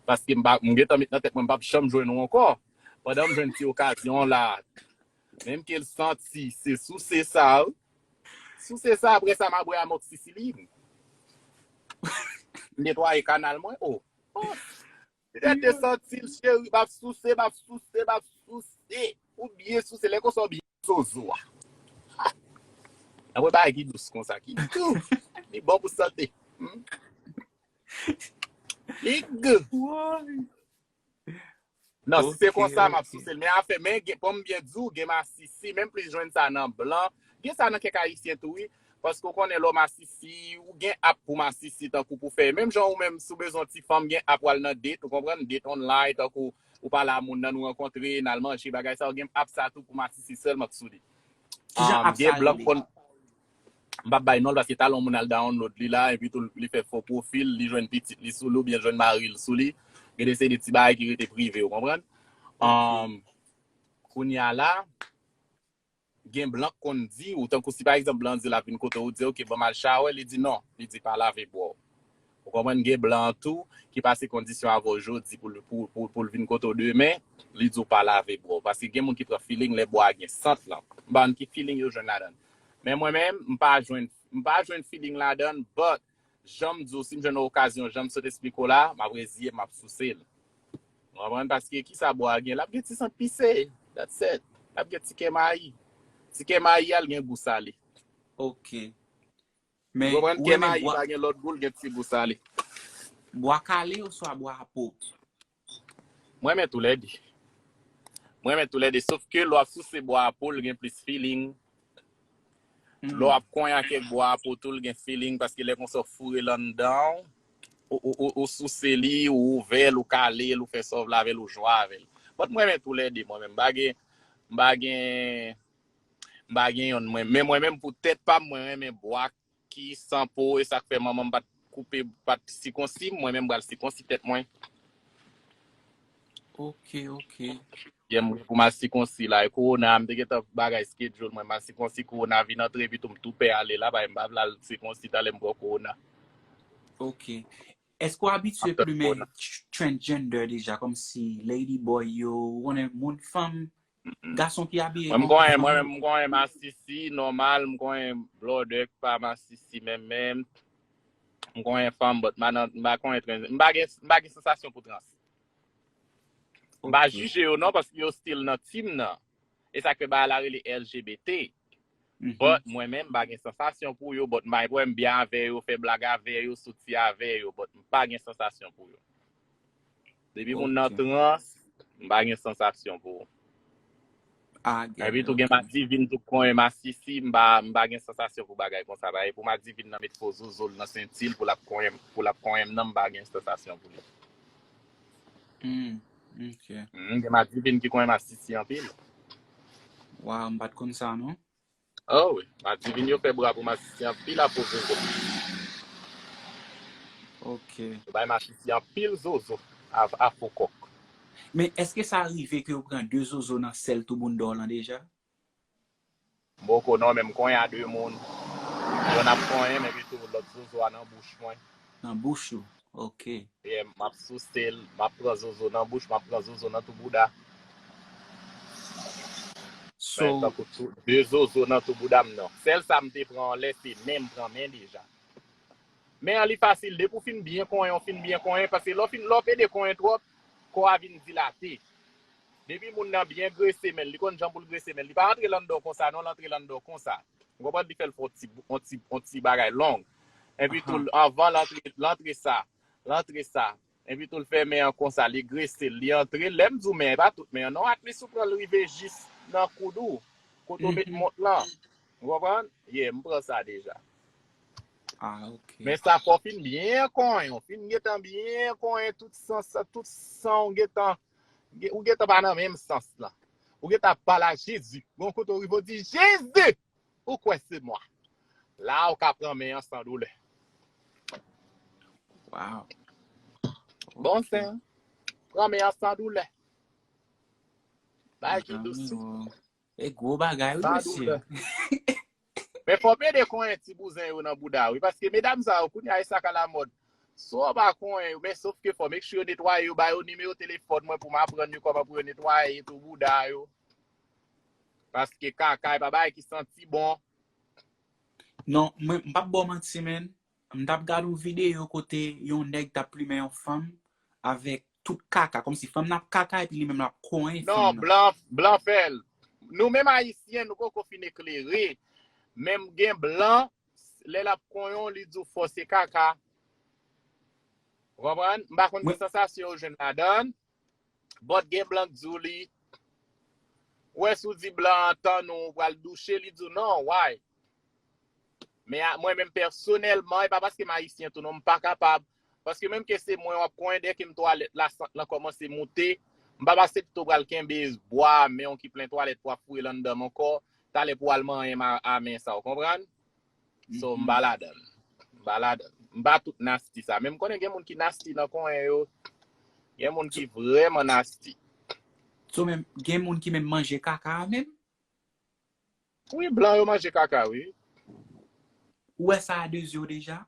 paske m pa, m gentan met nan tèt mwen m p ap janm jwenn ou ankò. Pandan m jwenn ti okazyon la, menm ke l santi, se souse sa, wi. Souse sa, apre sa, m a bwè amoxicilline. M netwaye kanal mwen, o. Petèt te santi l, cheri, m ap souse, m ap souse, m ap souse. Ou byen souse, lè konsa w byen zozo a. Apre bagay ki dous konsa, ki dous. Li bon pou sante. Hmm? Li gou. Non, si se konsa, m ap souse l. Men afè, men gen, pou m byen di w, gen masisi, menm plis jwenn sa nan blan. Gen sa nan kèk ayisyen tou, wi. Paske w konnen lè w masisi, ou gen app pou masisi, tankou pou fè. Menm jan ou menm, si w bezwen yon ti fanm, gen app w al nan date, ou konprann, date online, tankou ou pale a moun nan, nou rankontre, n al manje, bagay sa yo, gen app sa tou pou masisi sèlman k sou li. Kijan app sa rele? M p ap bay non l paske talè yon moun al download li la, epi tou li fè fo pwofil, li jwenn pitit li sou li oubyen jwenn mari l sou li. Gen de se de ti bagay ki rete prive, ou konprann? Kounye a la, gen blan k konn di ou, tankou si pa egzanp blan di l ap vin kote w, ou di, ok, ban m al chawè, li di non, li di pa lave bra w. Ou konprann, gen blan tou ki pase kondisyon avè w jodi pou l, pou, pou, pou l vin kote w demen, li di w pa lave bra w. Paske gen moun ki pran feeling lè bra a gen sant lan. M pa konn ki feeling yo jwenn ladan l. Men mwen menm, m pa jwenn, m pa jwenn feeling ladan l, but jan m di w, si m jwenn yon okazyon, jan m sot esplike w la, m ap reziye m, m ap souse l. Ou konprann? Paske kisa bra a gen? L ap gen ti sant pise. That's it. L ap gen ti kè mayi. Ti kè mayi a, l gen gou sale. Ok. Men ou konprann, kè mayi pa gen lòt gou, l gen ti gou sale. Bwa kale oswa bwa po? Mwen renmen toulède. Mwen renmen toulède, sof ke lè w ap souse bwa po, l gen plis feeling. Lè w ap konyen ak kèk bwa po tou, l gen feeling, paske lè konsa w foure l anndan w, ou, ou, ou, ou souse li, ou ouvè l, ou kale l, ou fè sa w vle avè l, ou jwe avè l. But mwen renmen toulède, mwen menm. M pa gen, m pa gen, M pa gen yonn mwen. Men mwen menm pou tèt pa m, mwen renmen bwa ki san po, e sa k fè manman m pa t koupe, pa t sikonsi m, mwen menm m pral sikonsi tèt mwen. Ok, ok. Yè m pou m al sikonsi la, e kowona, m te gentan bagay schedule mwen, m al sikonsi kowona vin antre, epi tou m tou pè ale la, paske m pa vle al sikonsi talè m pran kowona. Ok. Èske w abitye After plimen kowona. tr- transgender deja, kòmsi lady boy yo, ou konnen moun fanm, gason ki abiye Mwen m kòm konnen, mwen fanm? Menm, m konnen masisi, nòmal, m konnen blòdè ki pa masisi menm menm. M konnen fanm, but m pa nan, m pa konnen trans, m pa gen, m pa gen sansasyon pou trans. M pa Ok. jije yo non, paske yo still nan team nan. E sa k fè bagay la rele L G B T. Mhm. But mwen menm, m pa gen sansasyon pou yo, but m pa gen pwoblèm byen avè yo, fè blag avè yo, soti avè yo, but m pa gen sansasyon pou yo. Depi moun nan Ok. trans, m pa gen sansasyon pou yo. Ah, Epi tou ok. Gen madivin tou konnen masisi, m pa, m pa gen sansasyon pou bagay konsa. Bagay pou madivin nan met fo zozo l nan senti l pou l ap konnen, pou l ap konnen m nan, m pa gen sansasyon pou li. Hmm, ok. Mm, gen madivin ki konnen masisi anpil. Waw, m pa t konn sa non. Oh wi, madivin yo fè bra pou masisi anpil a fo zozo. Ok. Yo bay masisi anpil zozo a, a fo kòk. Men èske sa rive ke yo pran de zozo nan sèl tou bounda w lan deja? M poko non, men m konnen a de moun. Yonn ap konnen, men epi tou lòt zozo a nan bouch mwen. Nan bouch ou? Ok. Yeah, m ap souse l, m ap pran zozo nan bouch, m ap pran zozo nan tou bouda. So, Tankou tou, de zozo nan tou bouda m nan. Sèl sa m te pran anlè, se men m pran men deja. Men an li fasil, depi w fin byen konyen, w fin byen konyen, paske lè w fin, lè w pede konyen twòp, kò a vin dilate. Depi moun nan byen grese men l, li konn jan pou l grese men l. Li pa antre l anndan w konsa, non, l antre l anndan w konsa. Ou konprann, li fè l fè yon ti, yon ti, yon ti bagay long. Epi tou, Ahan. Anvan l antre, l antre sa, l antre sa. Epi tou, l fèmen an konsa, li grese l, li antre. Lè m di w men, e pa tout men an, non, at least ou pran l rive jis nan koud ou, kote w met Mhm. mont lan. Ou konprann? Yeah, m pran sa deja. Ah, ok. Men sa fò w fin byen konyen, w fin gentan byen konyen tout sans, tout san w gentan, ou gentan pa nan menm sans lan. Ou gentan ap pale a Jezi. Bon, kote w rive, w di, Jezi! Ou kwè se mwa. La, ou ka pran men an san doulè. Wow. Bon, Ok. sen, pran men an san doulè. Bagay ki dous. Zanmi, oh. E gwo bagay, wi, San mesye. doulè. Men fò pede konyen ti bouzen yo nan bouda, wi. Paske medam sa yo, kounye a, e sa k alamòd. Si w pa konyen yo, men sof ke fò make sure yo netwaye yo, ba yo nimewo telefòn mwen pou m aprann yo kòman pou yo netwaye tou bouda yo. Paske kaka, e pa bagay ki santi bon. Non, mwen, m p ap ba w manti, men. M t ap gade yon videyo kote yon nèg t ap plimen yon fanm avèk tout kaka, kòmsi fanm nan ap kaka epi li menm l ap konyen Non, fanm nan. Blan, Blan fè l. Nou menm Ayisyen, nou poko fin eklere. Menm gen Blan, lè l ap konyen w, li di w fò se kaka. Ou konprann? M pa konn Mwen ki sansasyon yo jwenn ladan l. But gen Blan k di w li. Ou wè si w di Blan an tann ou, ou pral douche, li di w non, why? Men a, mwen menm pèsonèlman, e pa paske m Ayisyen tou non, m pa kapab. Paske menm ke se mwen w ap konyen, dèke m twalèt la, sant lan kòmanse moute, m p ap aksepte w pral kenbe bwa men w ki plen twalèt pou w ap foure l anndan m ankò, talè pou w al manyen m a, a men sa, w konprann? So, m pa ladan l. M pa ladan l. M pa tout nasty sa. Men m konnen gen moun ki nasty nan konyen yo. Gen moun ki vrèman nasty. So, men, gen moun ki menm manje kaka a menm? Wi, Blan yo manje kaka, wi. Ou wè sa a de zye w deja?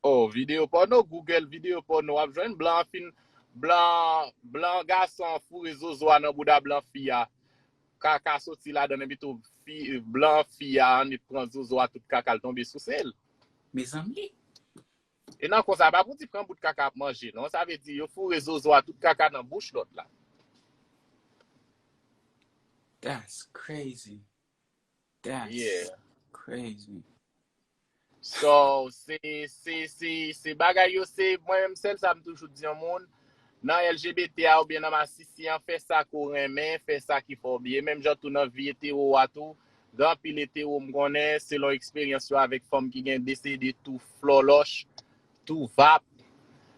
Oh, videyo pòno, Google videyo pòno, w ap jwenn Blan an fin, Blan, Blan gason an foure zozo a nan bouda Blan fi a. Kaka soti ladan l, epi tou fi, Blan fi a annik pran zozo a, tout kaka l tonbe souse l. Mezanmi. E nan konsa, pa pou di pran bout kaka ap manje, non. Sa vle di yo foure zozo a, tout kaka nan bouch lòt la. That's crazy. That's Yeah. Crazy. So, se, se, se, se bagay yo, se, mwen menm sèl sa m toujou di yon moun, nan L G B T a oubyen nan masisi an, fè sa ke w renmen, fè sa ki fè w byen. Menm jan tou nan vi etero a tou, gen anpil etero m konnen, selon eksperyans yo avèk fanm ki gen desede tou flòlòch, tou vap.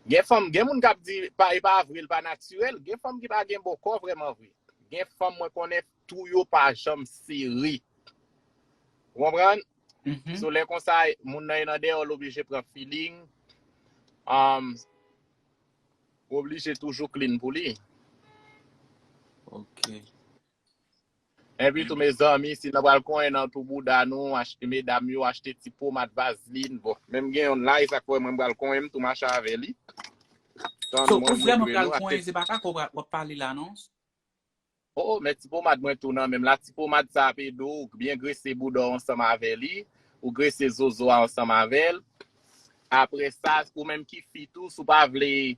Gen fanm, gen moun k ap di, pa, e pa vre, l pa natirèl. Gen fanm ki pa gen bòkò vrèman vre. Gen fanm mwen konnen, tou yo pa janm sere. Ou konprann? Mhm. So, lè konsa, moun nan e nan dèyè, l oblije pran feeling. Um, ou oblije toujou clean pou li. Ok. Epi tou, mezanmi, si nou pral konyen nan tou bouda nou, achte, medam yo, achte ti pomad vazlin. Bon, menm gen yon la, e sa k fè mwen pral konyen m tou mache avè li. Tann So, mwen ou vrèman montre pral nou, achte konyen, se pa kaka w ap pale la, non? Oh, men ti pomad mwen tou nan menm la. Ti pomad sa ap ede w byen grese bouda w ansanm avè li. Ou grese zozo a ansanm avè l. Apre sa, ou menm ki fi tou, si w pa vle,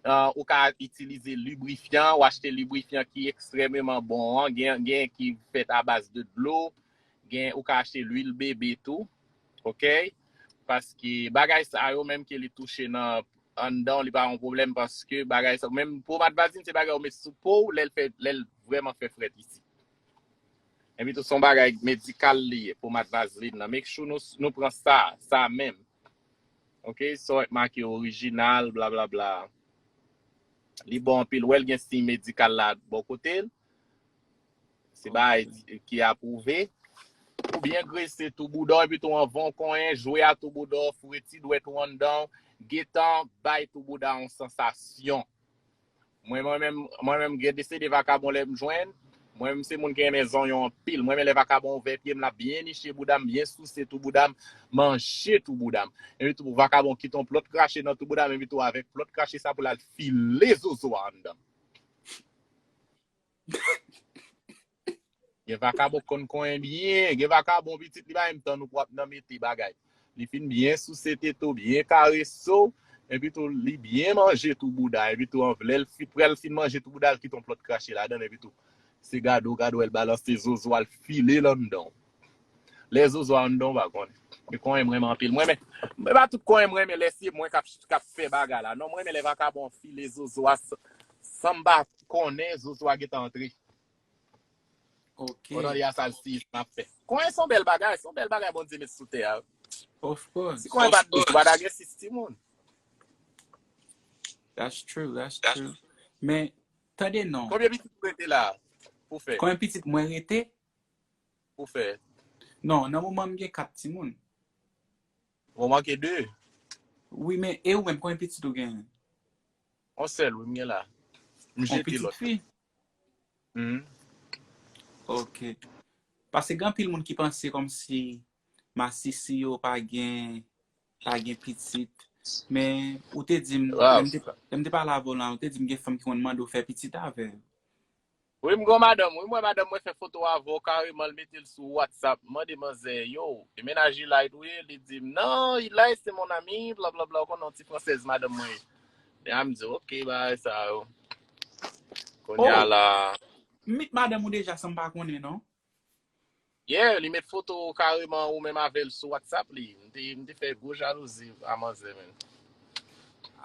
uh, ou ka itilize librifyan, ou achte librifyan ki ekstrèmeman bon an. Gen, gen ki fèt a baz de dlo. Gen, ou ka achte lwil bebe tou. Ok? Paske bagay sa yo, menm ke li touche nan anndan w, li pa yon pwoblèm paske bagay sa, menm pomad vazlin se bagay ou met sou po w lè l fè, lè l vrèman fè frèt isi. Epi tou se yon bagay medikal li ye, pomad vazlin nan. Make sure nou, nou pran sa, sa menm. Ok, sa w make orijinal, blablabla. Li bon anpil, wè l gen siy medikal la bò kote l. Se bagay ki apwouve. Ou byen grese tou bouda w, epi tou anvan w konyen, jwe a tou bouda w, foure ti dwèt ou anndan w, gentan bay tou bouda w yon sansasyon. Mwen, mwen menm, mwen menm, gen de seri de vakabon lè m jwenn. Mwen menm, se moun ki renmen zonyon anpil. Mwen menm, lè vakabon ouvè pye m, l ap byen niche bouda m, byen souse tou bouda m, manje tou bouda m. Epi tou, vakabon kite yon plòt krache nan tou bouda m, epi tou, avèk plòt krache sa pou l al file zozo a anndan m. Gen vakabon k konn konyen byen. Gen vakabon pitit li pa menm tann ou pou ap nan mete bagay. Li fin byen souse tete w, byen karese w, epi tou li byen manje tou bouda, epi tou lè l fi, pral fin manje tou bouda, l kite yon plòt krache ladan l, epi tou se gade w, gade w, l balanse zozo a, l file l anndan w. Lè zozo a anndan w pa konnen. Men konyen m renmen anpil. Mwen renmen, men pa tout konyen m renmen lè se mwen k ap, k ap fè bagay la. Non, mwen renmen lè vakabon file zozo a san, san m pa konnen zozo a gentan antre. Ok. Konnen li a sa l si m ap fè. Konyen se yon bèl bagay, se yon bèl bagay Bondye met sou tè a. Of course. Si konyen pa t dous, pa ta gen sis timoun. That's true, that's true. Men, tande non. Konbyen pitit ou rete la pou fè? Konbyen pitit mwen rete? Pou fè? Non, nan moman m gen kat timoun. Ou manke de? Wi, men e ou menm, konbyen pitit ou genyen? Yon sèl, wi, m gen la. M jete lòt. Yon pitit fi? Mhm. Ok. Paske gen anpil moun ki panse kòmsi masisi yo pa gen, pa gen pitit. Men ou te di m, lè m te, lè m te pale avè w la, ou te di m gen fanm ki konn mande w fè pitit avè l. Wi, m gon madanm, wi, m wè madanm mwen fè foto avè w kareman, l mete l sou WhatsApp, mande manzè, yo, e mennaj Eli tou ye? Li di m, non, Eli, c'est mon ami, blablabla, ou konnen yon ti fransèz madanm mwen ye. Epi m di, ok, bagay sa yo. Kounye a la. M meet madanm ou deja san m pa konnen, non? Yeah, li met foto kareman ou menm avè l sou WhatsApp li. M te, m te fè gwo jalouzi a manzè, men.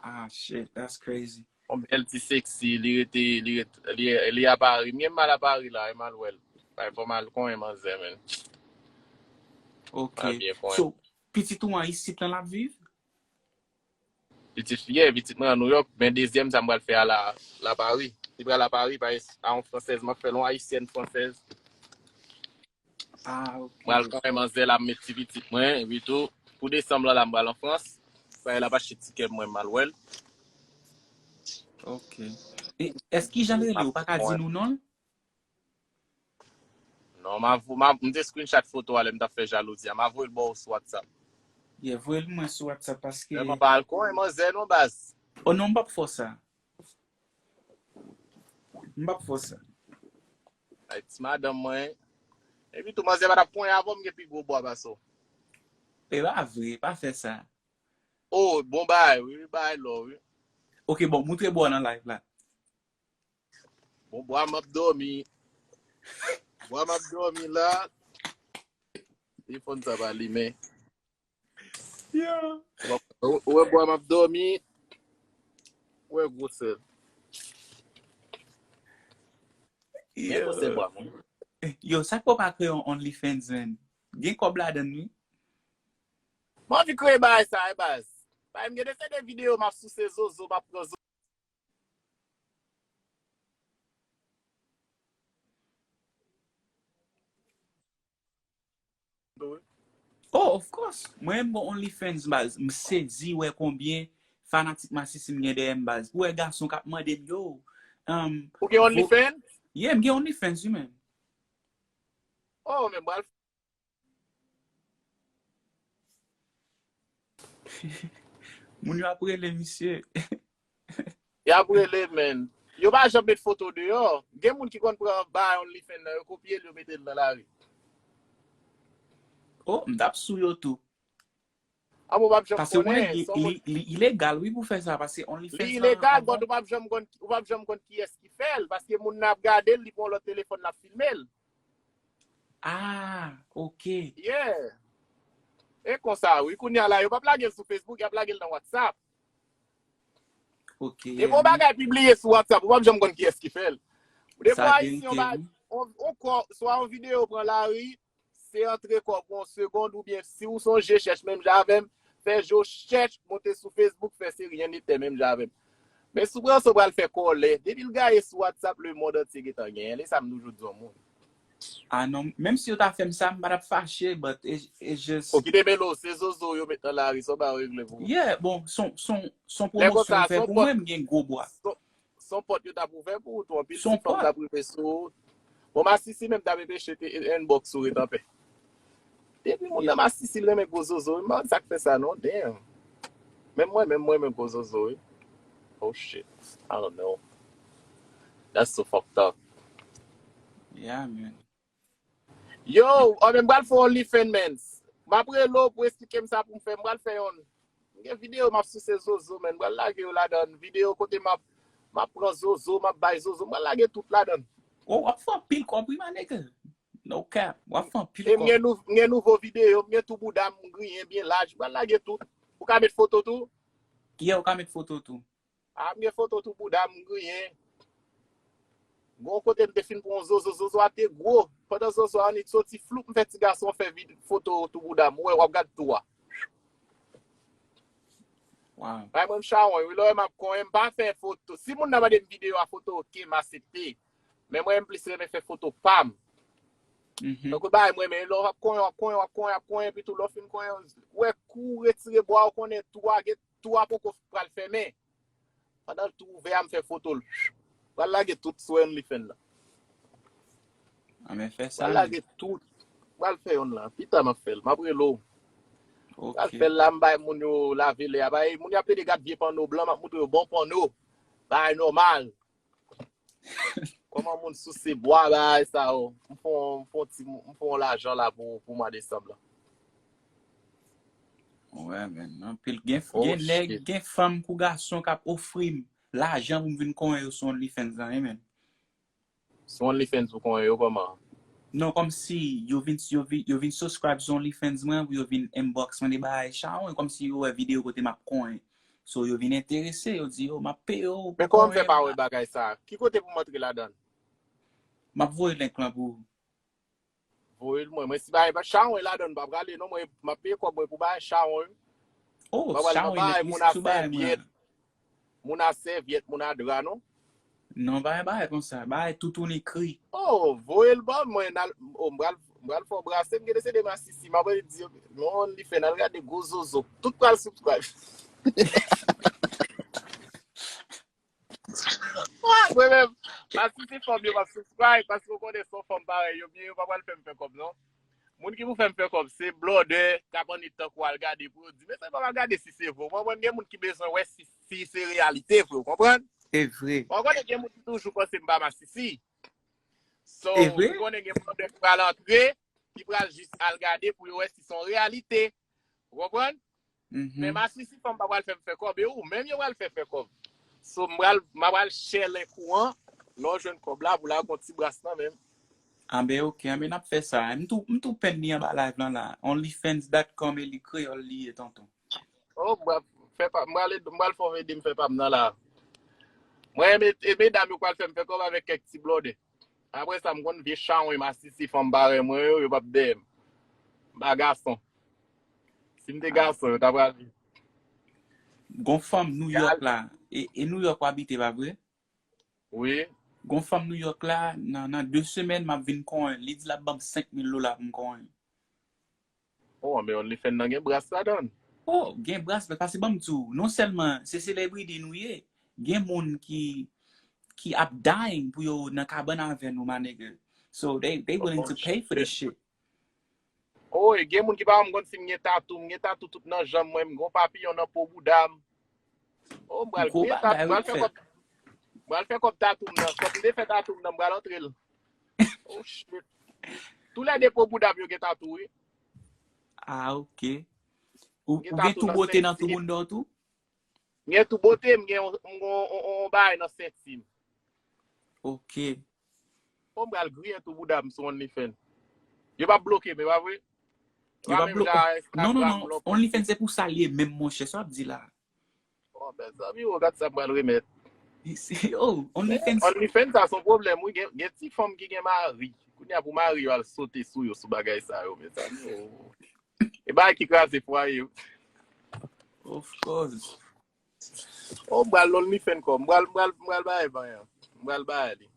Ah, shit, that's crazy. Yon bèl ti seksi, li rete, li rete, li, li a Pari. M gen mal a Pari la, e mal wè l. Fò m al konyen manzè, men. Ok. So, pitit ou an isit lan l ap viv? Pitit fi, yeah, pitit mwen an Nouyòk, men dezyèm sa m pral fè a la, la Pari. Li pral la Pari, pa a yon fransèz, m ap fè l yon ayisyèn fransèz. Ah, ok. M pral konyen manzè la, m met ti pitit mwen, epi tou, pou desanm lan la, m pral an Frans. Bagay la pa chit ti kè mwen, m al wè l. Ok. E, èske jan l rele, ou pa ka di nou non l? Non, m a vo-, m a, m te screenshot foto a lè m t ap fè jalouzi a. M a voye l ba w sou WhatsApp. Yeah, voye l mwen sou WhatsApp paske. Vrèman pa al konyen manzè non, baz. Oh non, m p ap fè w sa. M p ap fè w sa. Ay, ti madanm mwen. Epi tou, manzè pa t ap konyen avè w, m gen pi gwo bwa pase w. E pa vre, pa fè sa. Oh, bon bagay, wi, wi, bagay lò, wi. Ok, bon, moutre bwa w nan live la. Bon, bwa m ap dòmi. Bwa m ap dòmi la. Telefòn sa pa limen. Yo. Ou, ou wè bwa m ap dòmi. Ou wè gwosè l. Men gwosè bwa m, wi. Yo, sa k fè w pa kreye yon OnlyFans, man? Gen kòb ladann, wi. M anvi kreye bagay sa, e baz. Bay, m gen de se de videyo, m ap souse zozo, m ap pran zozo. Oh, of course. Mwen, m gon OnlyFans, baz. M sezi wè konbyen fanatik Masisi m gen dèyè m, baz. Pou wè gason k ap mande m, yo. Um, Ou gen OnlyFans? Yeah, m gen OnlyFans, wi, men. Oh, men bral. Moun yo ap rele, misye. Y ap rele, men. Yo pa janm met foto deyò. Gen moun ki konn pran bagay OnlyFans nan, yo kopye l, yo mete l nan lari. Oh, m t ap sou yo tou. Ah, bon, w p ap janm Paske ou konnen konnen. Li, Se yon li, moun, li ilegal, wi, pou fè sa. Paske li OnlyFans lan, ilegal, avan, but ou p ap janm konn, ou p ap janm konn kiyès ki fè l. Paske moun nan ap gade l, li pran yon lòt telefòn, l ap filme l. Ah, ok. Yeah. E konsa, wi. Kounye a la, yo p ap lage l sou Facebook, y ap lage l nan WhatsApp. Ok. Depi yon bagay pibliye sou WhatsApp, ou p ap janm konn kiyès ki fè l. Depi Sa Ayisyen, verite, yon bagay, wi. on, on kò, swa yon videyo pran lari, se antre kòb yon segonn, oubyen si ou sonje chèch menm jan avè m, fè je w chèch, monte sou Facebook, fè seri, ann etè menm jan avè m. Men si w pran sa, w pral fè kòlè. Depi l gaye sou WhatsApp, lemonn antye gentan genyen l. E sa m toujou di yon moun. Ah non, menm si yo ta fè m sa, m pa t ap fache, but it, it just Fò kite melo, se zozo yo met nan lari, se yon bagay w regle pou ou. Yeah, bon, son, son, son Lè pwomosyon konsa, yo fè son pou pòt, mwen, m gen gwo bwa. son, son pòt yo t ap ouvè pou ou tou, anpil Son ti fanm pòt. T ap rive sou ou. Bon, Masisi menm t ap enpeche te inbox ou ret anpè. Depi moun nan Masisi l renmen gwo zozo, m pa konn sa k fè sa non, damn. Menm mwen, menm mwen renmen gwo zozo, wi. Oh shit, I don't know. That's so fucked up. Yeah, man. Yo, oh, men m pral fè OnlyFans, man. M ap rele w pou esplike m sa pou m fè. M pral fè yon. M gen videyo m ap souse zozo, men m pral lage yo ladan. Videyo kote m ap, m ap pran zozo, m ap bay zozo. M pral lage tout ladan. Oh, w ap fè anpil kòb, wi, my nigga. No cap. W ap fè anpil E m kòb. gen, nou, m gen nouvo videyo, m gen tou bouda m griyen byen laj. M pral lage tout. Ou ka met foto tou? Yeah, ou ka met foto tou. Ah, m gen foto tou bouda m griyen. Gon kote m te fin pran yon zozo, zozo a te gwo. Pandan zozo a annik soti floup, m fè ti gason fè vid-, foto tou bouda m. Ou wè, w ap gad tou a. Wow. Bay mwen m chawony, wi, lè w wè m ap konyen, m pa fè foto. Si moun nan mande m videyo a foto, ok, m aksepte. Men mwen, m plis renmen fè foto pa m. Mhm. Donk, bay mwen, men lè w ap konyen, w ap konyen, w ap konyen, w ap konyen, epi tou lè w fin konyen, ou wè kou retire bwa, ou konnen tou a, gen tou a poko pral fèmen. Pandan l tou ouvè a, m fè foto l. Pral lage tout sou OnlyFans la. Ah, men fè sa. Pral lage tout. Pral fè youn la. Pita m ap fè l. M ap rele w. Pral Ok. fè l la, m bay moun yo lave lè a. Bay, moun y ap plede gad vye panno blan, m ap montre yo bon panno. Bay nòmal. Kòman moun souse bwa, bay sa yo. M fè yon, m fè yon ti, m fè yon lajan la pou, pou mwa desanm lan. Ouais, man. Anpil. Gen, Oh, gen nèg, shit. Gen fanm kou gason k ap ofri m lajan pou m vin konyen yo sou OnlyFans lan, wi, man. Sou OnlyFans ou konyen yo kòman? Non, kòmsi yo vin, yo vin, yo vin subscribe sou OnlyFans mwen, pou yo vin inbox mwen de bagay chawony, kòmsi yo wè videyo kote m ap konyen. So, yo vin enterese, yo di, yo, m ap peye w pou Men kòman m fè konyen pa m. Wè bagay sa? Ki kote pou m antre ladan? M ap voye link lan pou ou. Voye l mwen. Mwen si bagay pa chawony ladan, m pa prale non, mwen, m ap peye kòb mwen pou bagay chawony. Oh, M pa pral nan chawony bagay met moun risk a sou bagay mwen. Sèvyèt, moun a sèvyèt, moun a dra non. Non, pa gen bagay konsa. Bagay toutouni kri. Oh, voye l ban mwen, n al, oh, m pral, m pral fè w brase, m gen de se de masisi, m ap di yo, non, li fè n al gade gwo zozo. Tout pral subscribe. Mwen menm, masisi fanm yo m ap subscribe, paske w konnen se yon fanm parèy yo, byen yo pa pral fè m fè kòb non. Moun ki pou fè m fè kòb, se blòdè k ap annik tankou al gade pou yo di, men se pa gade si se vre. Ou konprann? Gen moun ki bezwen wè si, si se reyalite vre, ou konprann? Se vre. Ou konnen gen moun ki toujou panse m pa masisi. So, Se vre? Ou konnen gen blòdè ki pral antre, ki pral jis al gade pou yo wè si se yon reyalite. Ou konprann? Mhm. Men masisi fanm pa pral fè m fè kòb, e ou menm yo pral fè fè kòb. So, m pral, m pral share link ou an, lè w jwenn kòb la, pou lage yon ti bras nan menm. Ah ben, ok, ah ben, n ap fè sa. M tou, m tou pin li anba live lan la. Onlyfans dot com e li kreyòl li ye, tonton. Oh, m pral fè pa, m pral ede, m pral fè w ede m fè pa m nan la. Mwen, e, e medam yo pral fè m fè kòb avèk kèk ti blòdè. Apre sa, m konn vye chawony masisi fanm parèy mwen yo, yo p ap dèyè m. M pa gason. Si m te gason, yo ta pral. Gon fanm New York la. E, e New York w abite, pa vre? Wi. Gon fanm New York la, nan, nan de semèn, m ap vin konyen. Li di l ap ban m senk mil dola pou m konyen. Oh, men OnlyFans nan gen bras ladan. Oh, gen bras, men pase ban m di w, non sèlman se selebriti nou ye, gen moun ki ki ap dying pou yo nan kabann avè nou, my nigga. So they, they willing to pay for this shit. Oh, e gen moun ki pa konn si m gen tatou, m gen tatou tout nan janm mwen, m gen yon papiyon nan po bouda m. Oh, m pral griyen tatou, m pral fè kòb. M pral fè kòb tatou m nan. Kòb m te fè tatou m nan, m pral antre l. Oh shit. Tou lè de po bouda m yo gen tatou, wi. Ah, ok. Ou, ou gen tou bote nan tou moun dò tou? M gen tou bote, m gen yon bagay nan senti m. Ok. Bon, m pral griyen tou bouda m sou OnlyFans. Yo p ap bloke m, e pa vre? Yo p ap bloke. Non, non, non. OnlyFans se pou sa l ye menm, monchè, sa w ap di la. Oh, mezanmi, oh, gad sa m pral remèt. Oh, OnlyFans. OnlyFans sa se yon pwoblèm, wi. Gen, gen ti fanm ki gen mari. Kounye a pou mari yo al sote sou yo sou bagay sa yo, mezanmi. Oh. E bagay ki kraze fwaye yo. Of course. Oh, m pral OnlyFans kò. M pral, m pral, m pral bay vanyan. M pral bay li.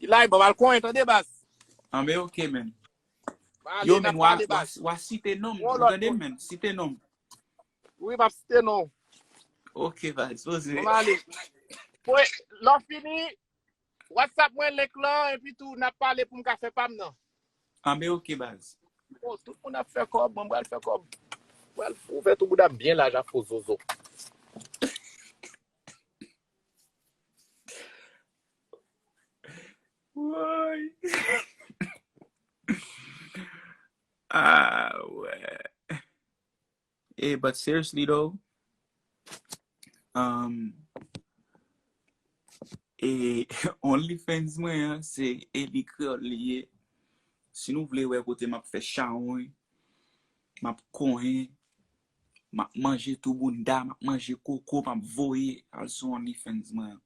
Ilay, ban m al konyen, tande, baz. Anben, ok, man. Yo, man, w a site non m, ou tande, man, site non m. Wi, m ap site non. Ok, baz, poze. Bon, ale. Lè w fini, WhatsApp mwen link lan, epi tou, n ap pale pou m ka fè pa m nan. Anben, ok, baz. Oh, tout moun ap fè kòb, mwen m pral fè kòb. M pral ouvè tou bouda m byen laj a fo zozo. Woy. Ah, wè. Hey, but seriously though, um, e OnlyFans mwen an, se Eli Kreyòl li ye. Si nou vle wè kote m ap fè chawony, m ap konyen, m ap manje tou bounda, m ap manje koko, m ap voye, al sou OnlyFans mwen an.